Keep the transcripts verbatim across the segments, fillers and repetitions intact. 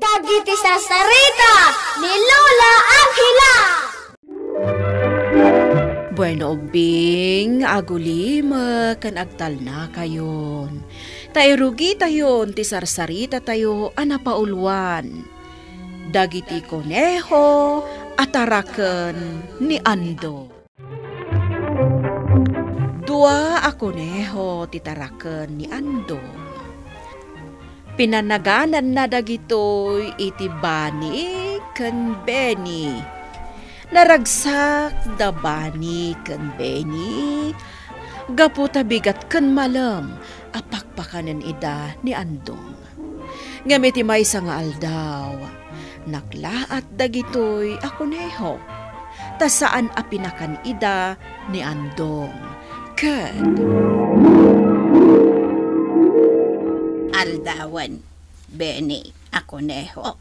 Dagiti sarsarita ni Lola Angela. Bueno, ubbing, agulima ken agtalnakayon. Ta irugitayon ti sarsarita tayo a napauluan. Dagiti koneho a taraken ni Andong. Dua a koneho ti taraken ni Andong. Pinanagananna dagitoy iti Bani ken Beni. Naragsak da Bani ken Beni gapu ta bigat ken malem a pakpakanen ida ni Andong. Ngem iti maysa nga aldaw, naklaat dagitoy a koneho, ta saan a pinakan ida ni Andong. Ket aldawen, Beni a koneho,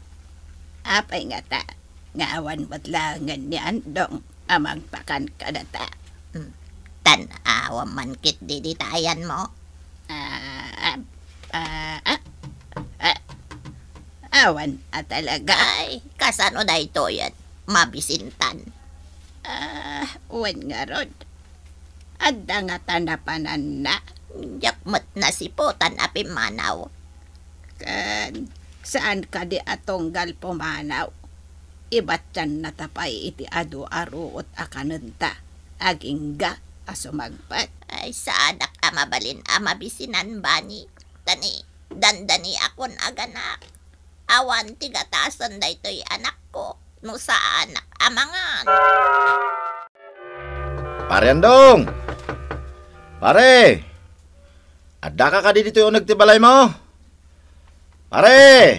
apay ngata nga awan met laengen ni Andong a mangpakan kadata? Hmm. Tan-awam man ketdi dita ayanmo. Ah, ah, ah, ah, ah, awan a talaga. Ay, kasano daytoyen? Mabisintan. Ah, wen ngarud. Adda ngata napananna. Diak met nasiputan a pimmanaw. Ken saan kadi a tunggal pumanaw? Ibatiannata pay iti adu a ruot a kanenta, agingga a sumagpet. Ay, saanak a mabalin a mabisinan, Bani. Tani, dandani akon aganak. Awan ti gatasen daytoy anakko no saanak a mangan. Pare Andong! Pare! Addaka kadi ditoy uneg ti balaymo? Pare!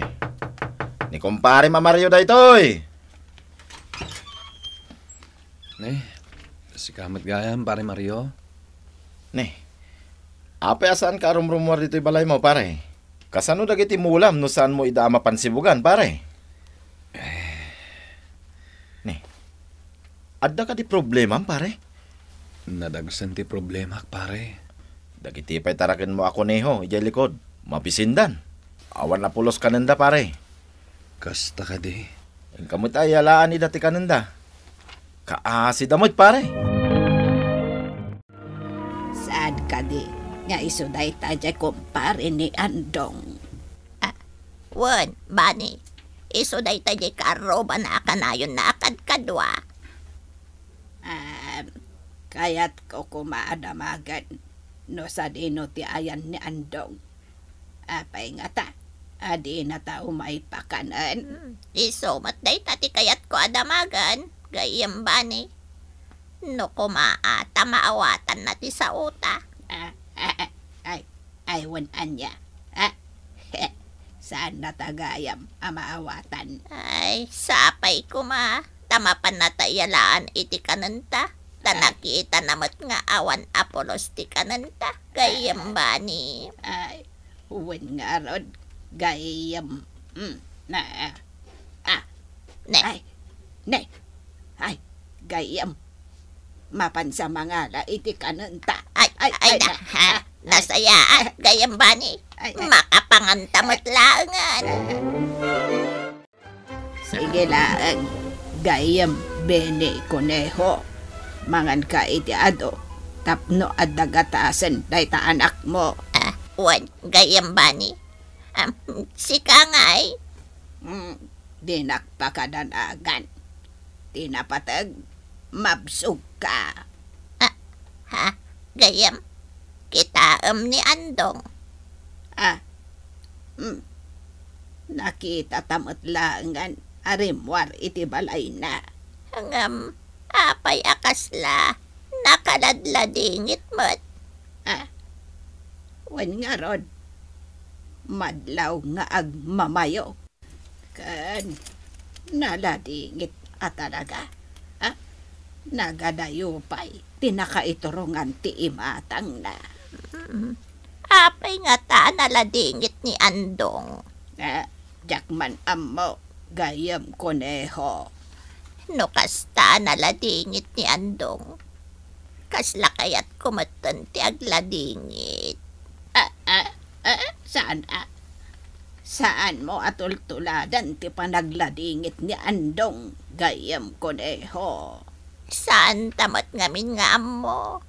Ni kumparem a Mario daytoy. Ne, sika met gayam, Pare Mario? Ne, apay a saanka a rumrumuar ditoy balaymo, pare? Kasano dagiti mulam no saanmo ida a mapansibugan, pare? Eh. Ne, adda kadi problemam, pare? Nadagsen ti problemak, pare. Dagiti pay tarakenmo a koneho idiay likod, mabisindan. Awan a pulos kanenda, pare. Kasta kadi. Inka met a iyalaan ida ti kanenda. Kaasida met, pare. Saan kadi nga isu dayta diay kumpare ni Andong? Ah, wen, Bani. Isu dayta diay kaarrubana a kanayonna a kadkadua. Em, kayatko koma a damagen no sadino ti ayan ni Andong. Apay ngata a dinata umay pakanen? Hmm, isu met dayta ti kayatko a damagen, gayyem Bani. No koma a ta maawatanna ti saota. Ah, ah, ah, ay, ay, wen ania? Ah, saannata gayam a maawatan. Ay, sapay koma, ta mapannata iyalaan iti kanenta. Ta nakitana met nga awan a pulos ti kanenta, gayyem Bani. Ay, wen ngarud, gayyem. Mm, na, ah. Ne. Ay, ne. Ay, gayyem. Mapansa mangala iti kanenta. Ay, ay, ay, ay, na, na, ha, ah, nasayaat, gayyem Bani. Ay, ay. Makapanganta met laengen. Sige laeng, gayyem Beni Koneho. Manganka iti adu tapno adda gatasen dayta anakmo. Ah, wen, gayyem Bani. Am, sika ngay? Hmm, dinak pakadanagan. Ti napateg, mabsogka. Ah, ha? Gayyem? Kitaem ni Andong? Ah, hmm. Nakitata met laengen a rimmuar iti balayna. Ngem, apay a kasla? Nakaladladingit met. Ah, wen ngarud, madlaw nga agmamayo. Ken naladingit a talaga. Ah, nagadayo pay ti nakaiturongan ti imatangna. Mm. Apay ngata a naladingit ni Andong? Eh, diak man ammo, gayyem Koneho. No kasta a naladingit ni Andong, kasla kayatko metten ti agladingit. Ah, ah, ah, saan a? Saanmo a tultuladan ti panagladingit ni Andong, gayyem Koneho. Saanta met ngamin nga ammo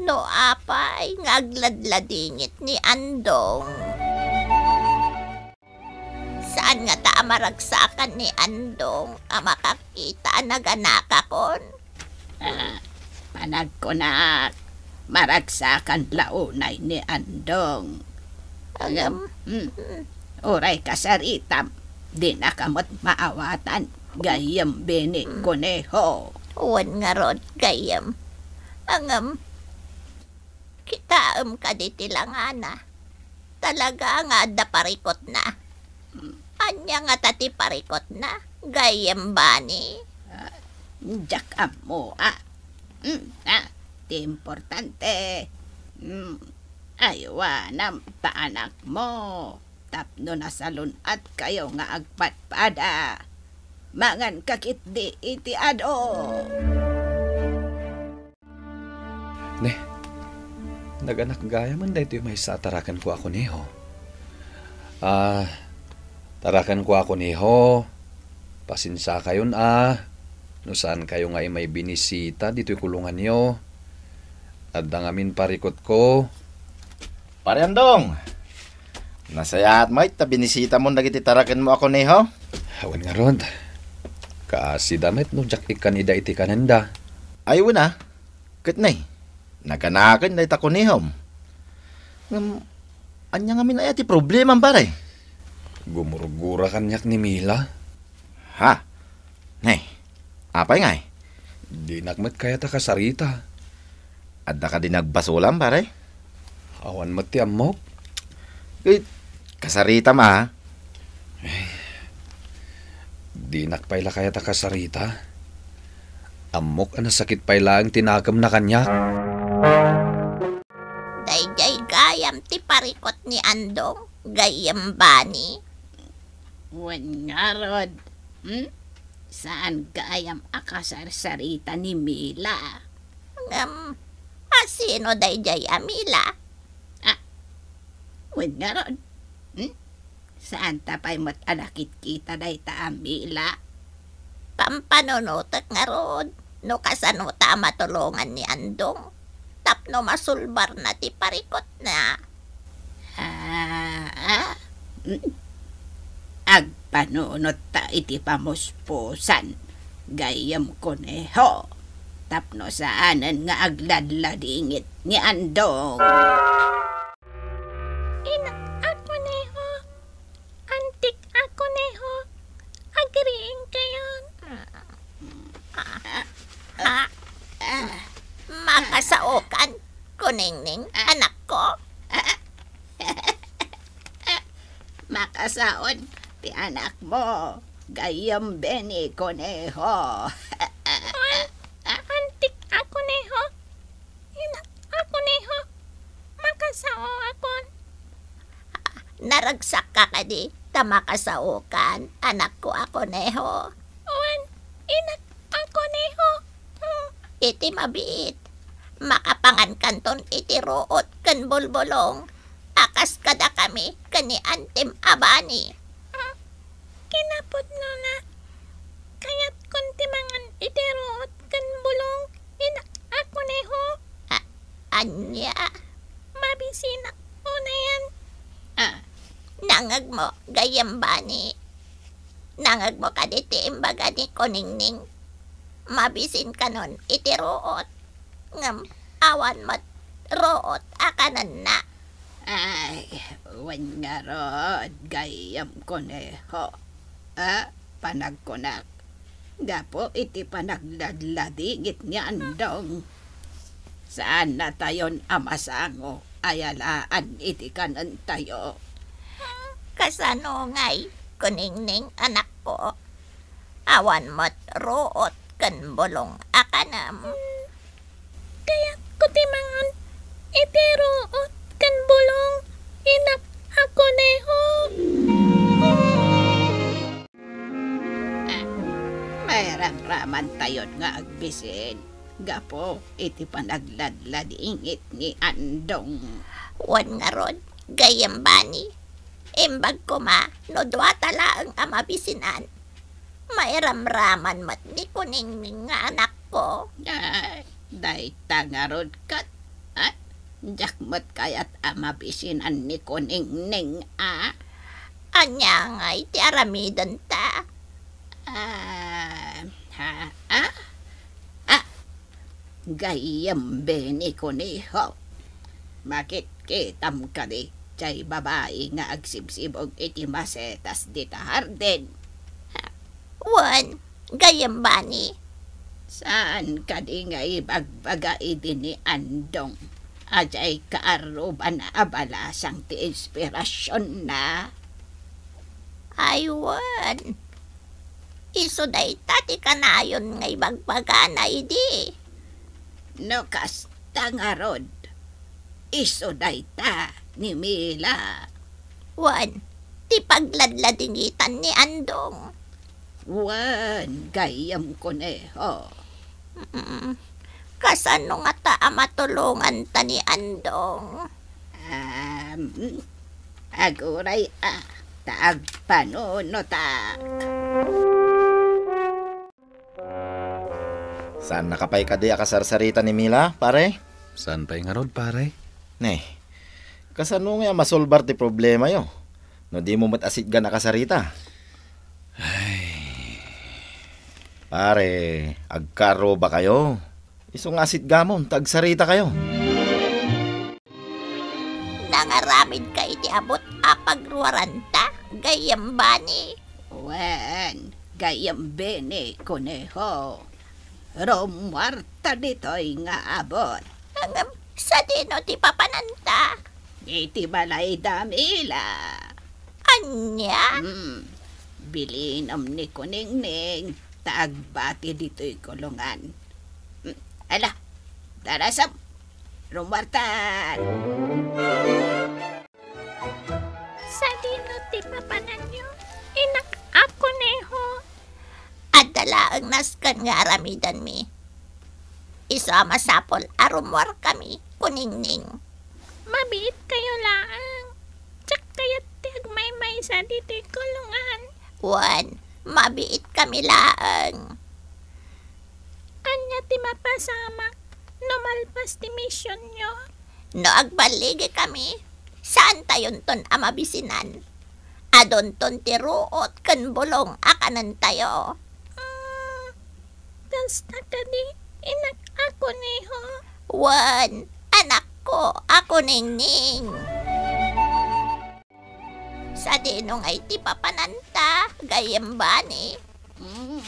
no apay nga agladladingit ni Andong. Saan ngata a maragsakan ni Andong a makakita a naganakakon? Ah, panagkunak, maragsakan la unay ni Andong. Agam. Hmm. Uray kasaritam, dinaka met maawatan, gayyem Benny Koneho. Wen ngarud, gayyem. Agam. Kitaem kadi ti langana. Talaga nga adda parikutna. Ania ngata ti parikutna, gayyem Bani? Ah, diak ammo, ah. Mm, ah, ti importante, mm, aywanam ta anakmo tapno nasalun-atkayo nga agpadpada. Manganka ketdi iti adu. Ne, naganak gayamen daytoy maysa a tarakenko a Koneho. Ah, tarakenko a Koneho, pasensiakayon a no saankayo nga imay binisita ditoy kulonganyo. Adda ngamin parikutko. Pare Andong, nasayaat met ta binisitamon dagiti tarakenmo a Koneho? Awan ngarud. Kaasida met no diak ikkan ida iti kanenda. Ay, wen a. Ket ne, naganaken dayta Konehom. Ngem, ania ngamin aya ti problemam, pare? Gumurgura kaniak ni Mila. Ha? Ne, apay ngay? Dinak met kayat a kasarita. Adda kadi nagbasolam, pare? Awan met ti ammok. Ket, kasaritam a. Ay, dinak pay la kayat a kasarita. Ammok a nasakit pay laeng ti nakemna kaniak. Daydiay gayam ti parikut ni Andong, gayyem Bani. Wen ngarud, hmm? Saan gayam a kasarsarita ni Mila? Ngem, a sino daydiay a Mila? Ah, wen ngarud, hmm? Saanta pay met a nakitkita dayta a Mila? Pampanunotek ngarud no kasanota a matulongan ni Andong tapno masulbarna ti parikutna. Ah, ah, mm. Agpanunotta iti pamuspusan, gayyem Koneho, tapno saanen nga agladladingit ni Andong. Inak a Koneho, antik a Koneho, agriingkayon. Ha? Makasaokan, Kuningning, anakko? Makasaon ti anakmo, gayyem Beni Koneho. Wen, antik a Koneho. Inak a Koneho, makasaoakon. Naragsakka kadi ta makasaokan, anakko a Koneho? Wen, inak a Koneho. Iti mabiit, makapangankanton iti ruot ken bulbulong a kas kadakami ken ni Antim a Bani. Kinapudnona, kayatkon ti mangan iti ruot ken bulong, inak a Koneho. A-, ania? Mabisinak unayen. Ah, nangngegmo, gayyem Bani. Nangngegmo kadi ti imbaga ni Kuningning. Mabisinkanon iti ruot. Ngem awan met ruot a kanenna. Ay, wen ngarud, gayyem Koneho. A, panagkunak, gapu iti panagladladingit ni Andong, saannatayon a masango a yalaan iti kanentayo. Kasano ngay, Kuningning, anakko? Awan met ruot ken bulong a kanem. Kayatko ti mangan iti ruot ken bulong, inak a Koneho. Ah, mairamramantayon nga agbisin gapu iti panagladladingit ni Andong. Wen ngarud, gayyem Bani, Imbag koma no duata laeng a mabisinan. Mairamraman met ni Kuningning nga anakko. Ay, dayta ngarud ket, ah, diak met kayat a mabisinan ni Kuningning, ah. Ania ngay ti aramidenta? Ah, ha, ah? Ah, gayyem Benny Conejo. Makitkitam kadi jay babai nga agsibsibog iti masetas dita hardin? Wen, gayyem Bani. Saan kadi nga ibagbaga idi ni Andong a jay kaarruban a balasang ti inspirasionna? Ay, wen. Isu dayta ti kanayon nga ibagbagana idi. No kasta ngarud, isu dayta ni Mila. Wen, ti pagladladingitan ni Andong. Wen, gayyem Conejo. Mm, kasano ngata a matulonganta ni Andong? Um, aguray a, ta agpanunotak. Saannaka pay kadi a kasarsarita ni Mila, pare? Saan pay ngarud, pare? Ne, kasano nga a masolbar ti problemayo no dimo met asitgan a kasarita? Ay. Pare, agkaarrubakayo. Isu nga asitgamon ta agsaritakayo. Nangaramidka iti abut a pagruaranta, gayyem Bani? Wen, gayyem Benny Conejo. Rummuarta ditoy nga abut. Ngem, sadino ti papananta? Iti balay da Mila. Ania? Hmm. Bilinem ni Kuningning ta agbati ditoy kulungan. Hmm. Ala, darasem. Rummuartan. Sadino ti papananyo, inak a Conejo? Adda laeng nasken nga aramidenmi. Isu a masapul a rummuarkami, Kuningning. Mabiitkayo laeng. Diak kayat ti agmaymaysa ditoy kulungan. Wen, mabiitkami laeng. Ania ti mapasamak no malpas ti misionyo? No agballigikami, saantayonton a mabisinan. Adunton ti ruot ken bulong a kanentayo. Mm, kasta kadi, inak a Conejo? Wen, anakko a Kuningning. Sadino ngay ti papananta, gayyem Bani? Mm,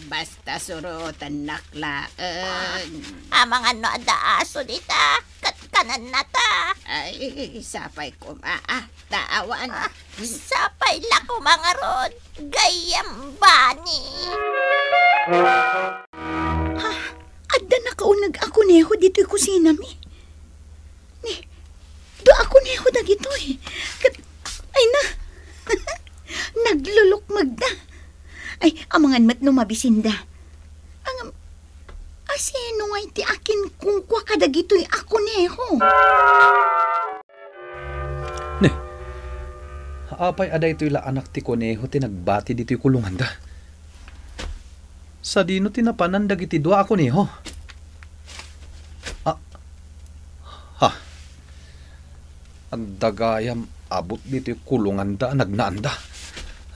basta surotennak laeng. Ah, amangan no adda aso dita, ket kanennata. Ay, sapay koma, ah, ta awan. Ah, sapay la koma ngarud, gayyem Bani. Ha? Adda nakauneg a Conejo ditoy kusinami? Ni, dua a Conejo dagitoy. Ket, ay na, naglulukmegda. Ay, amangan met no mabisinda. Ngem, asino ngay ti akinkukua kadagitoy a Conejo? Ne, apay a daytoy la anak ti Conejo ti nagbati ditoy kulonganda? Sadino ti napanan dagiti dua a Conejo? Ah, ha. Agdagayam abut ditoy kulonganda a nagnaanda.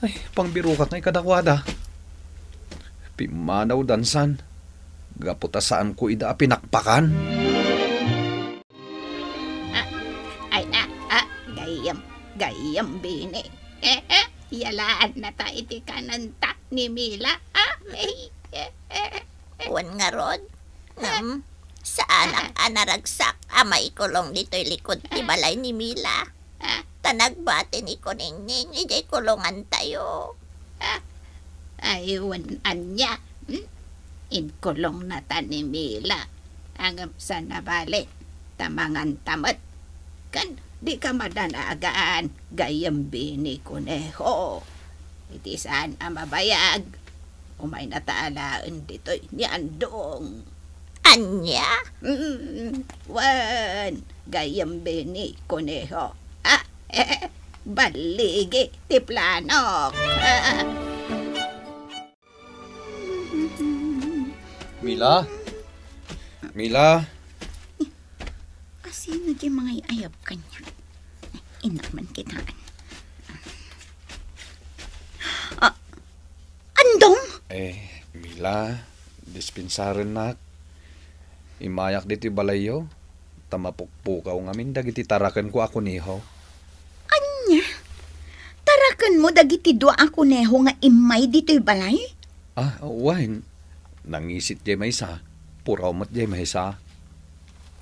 Ay, pangbirokak ngay kadakuada. Pimmanaw dansan, gapu ta saanko ida a pinakpakan. Ah, ay na, ah, gayyem, gayyem, Bini. Eh, eh, yalaannata iti kanenta ni Mila, ah, eh, eh, eh, eh. Wen ngarud, ngem, saanak a naragsak a maikulong ditoy likud ti balay ni Mila. Ah. Ta nagbati ni Kuningning idiay kulongantayo. Ah, ay, wen ania? Hmm? Inkulongnata ni Mila. Ngem saan a bale, ta manganta met. Ken dika madanagan, gayyem Bini Conejo. Iti saan a mabayag, umaynata alaen ditoy ni Andong. Ania? Mm, wen, gayyem Bini Conejo. Ah, eh, Balligi ti planok. Mila? Mila? Asino diay mangay-ayab kaniak? Innak man kitaan. Ah, Andong? Eh, Mila, dispensarennak. Immayak ditoy balayyo, ta mapukpukaw ngamin dagiti tarakenko a kuneho. Ania? Tarakenmo dagiti dua a kuneho nga immay ditoy balay? Ah, wen. Nangisit diay maysa, puraw met diay maysa.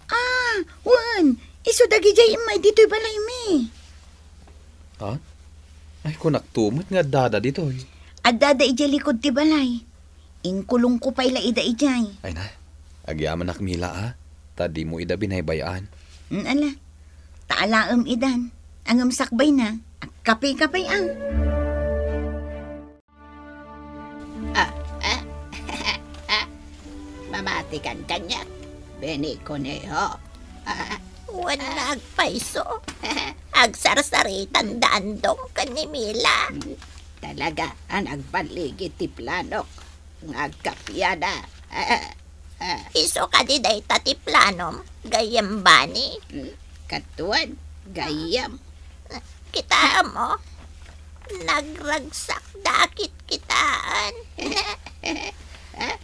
Ah, wen. Isu dagidiay immay ditoy balaymi. Ha? Ay, kunakto met nga addada ditoy. Addada idiay likud ti balay. Inkulongko pay la ida idiay. Ay na, agyamanak Mila a, ta dimo ida binaybay-an. Mm, ala. Ta alaem idan. Ngem sakbayna, agkape-kape a. Ah, ah, ah, mamatikan kaniak, Beni Conejo. Ah, wen nga agpayso. Agsarsaritan da Andong ken ni Mila. Hmm, talaga a nagballigi ti planok nga agkapiada. Ah, ah. Isu kadi dayta ti planom, gayyem Bani? Hmm, kaduan, gayyem. Kitaem, o. Nagragsak dakit kitaen. Ah,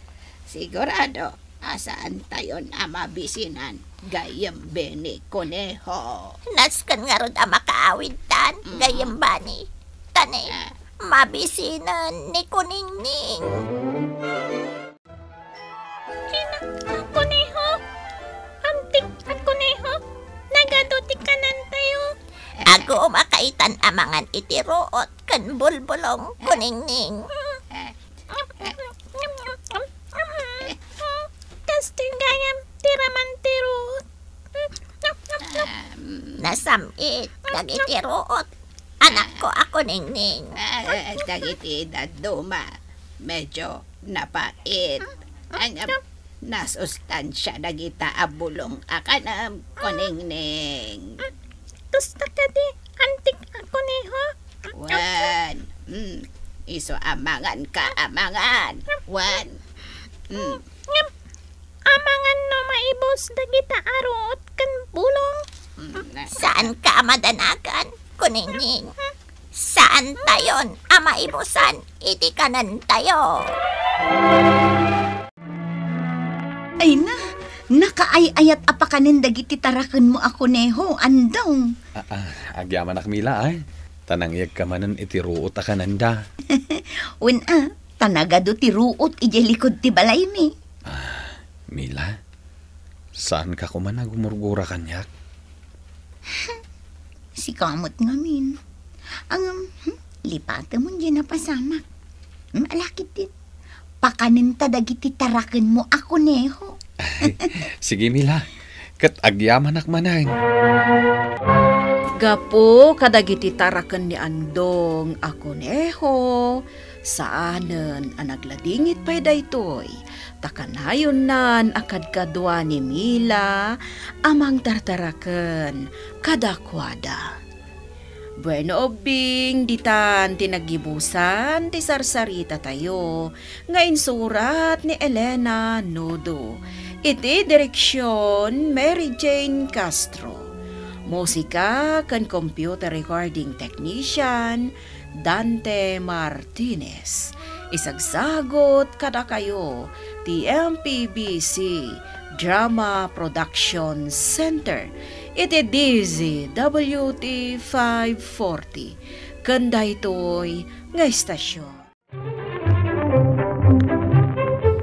sigurado a saantayon a mabisinan gayyem Beni Conejo. Nasken ngarud a makaawidtan, mm, gayyem Bani. Ta ni, ah, mabisinen ni Kuningning. Ina a Conejo, antik a Conejo, nagadu ti kanantayo. Aguma kaitan a mangan iti ruot ken bulbulong, Kuningning. Kastoy gayam ti raman ti ruot. Nasam-it dagiti ruot, anakko a Kuningning. Ah, dagiti dadduma, medyo napait. Ngem nasustansia dagita a bulong a kanem, Kuningning. Kasta kadi, antik a Conejo? Wen, mm, isu a manganka a mangan. Wen, mm. Ngem, amangan no maibus dagita a ruot ken bulong. Mm, na- Saanka a madanagan, Kuningning. Saantayon a maibusan iti kanentayo. Ay na, nakaay-ayat a pakanen dagiti tarakenmo a Conejo, Andong. Ah, ah, agyamanak Mila, ay. Ta nangyegka manen iti ruot a kanenda. Wen a, ta nagadu ti ruot idiay likud ti balaymi. Ah, Mila, saanka koma a gumurgura kaniak? Sika met ngamin. Ngem, hmm, lipatemon diay napasamak. Hmm, ala ketdin. Pakanenta dagiti tarakenmo a Conejo. Sige, Mila. Ket agyamanak manen. Gapu kadagiti taraken ni Andong a Conejo, saanen a nagladingit pay daytoy, ta kanayonnan a kadkadua ni Mila a mangtartaraken kadakuada. Bueno, ubbing, ditan ti naggibusan ti sarsarita tayo nga insurat ni Elena Nudo. Iti direksyon, Mary Jane Castro. Musika ken computer recording technician, Dante Martinez. Isagsagut kadakayo ti M P B C Drama Production Center iti D Z W T five forty. Ken daytoy nga istasyon.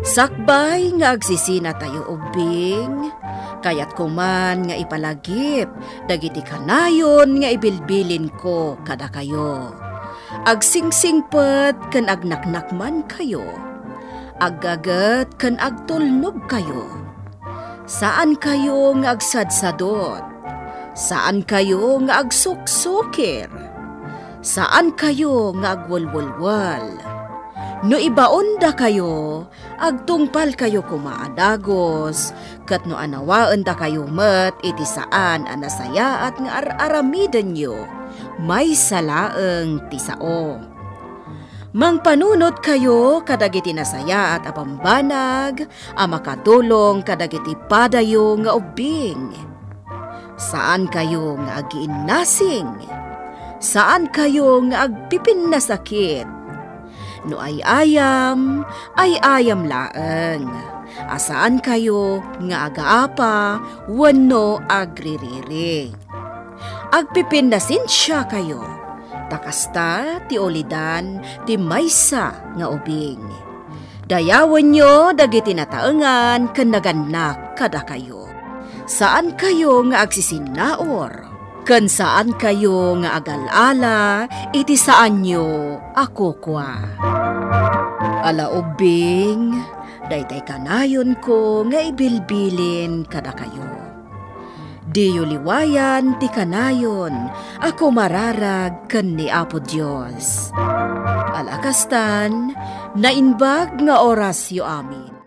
Sakbay nga agsisina tayo ubbing, kayatko man nga ipalagip dagiti kanayon nga ibilbilinko kadakayo. Agsingsingpet ken agnaknakmankayo. Aggaget ken agtulnogkayo. Saankayo nga agsadsadot. Saankayo nga agsuksukir. Saankayo nga agwelwelwel. No ibaondakayo, agtungpalkayo koma a dagus, ket no anawaendakayo met iti saan a nasayaat nga ar-aramidenyo, maysa laeng ti sao. Mangpanunotkayo kadagiti nasayaat a bambanag a makatulong kadagiti padayo nga ubbing. Saankayo nga agiinnasing. Saankayo nga agpipinnasakit. No ay-ayam, ay-ayam laeng. A saankayo nga agaapa wenno agririri. Agpipinnasensiakayo, ta kasta ti ulidan ti maysa nga ubing. Dayawenyo dagiti nataengan ken nagannak kadakayo. Saankayo nga agsisinnaur, ken saankayo nga agal-ala iti saanyo a kukua. Ala ubbing, daytay kanayonko nga ibilbilin kadakayo. Diyo liwayan ti kanayon a kumararag ken ni Apo Dios. Ala kastan, naimbag nga orasyo amin.